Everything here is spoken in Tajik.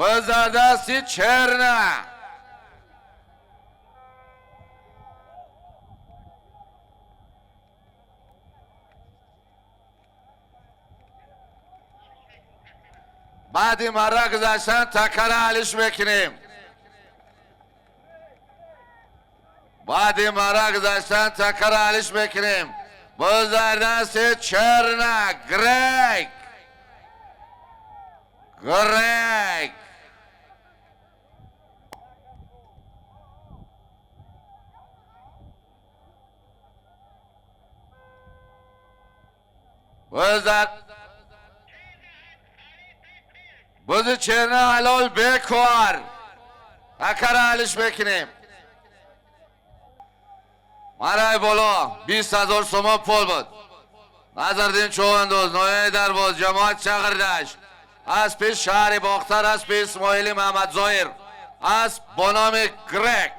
Буз дар дасти Черна. Баъди марра гузаштан такара алиш мекунем. Баъди марра гузаштан такара алиш мекунем. Буз дар дасти Черна. Грек. Грек. Бузи Черна ҳалол бекор. Такара алиш мекунем. Марай боло 20 000 сомон пул буд. Назардин Човандоз, ноҳияи Дарвоз, ҷамоат Чағирдашт. Аспи шаҳри Бохтар, аспи Исмоили Маҳмадзоир. Асп бо номи Грек.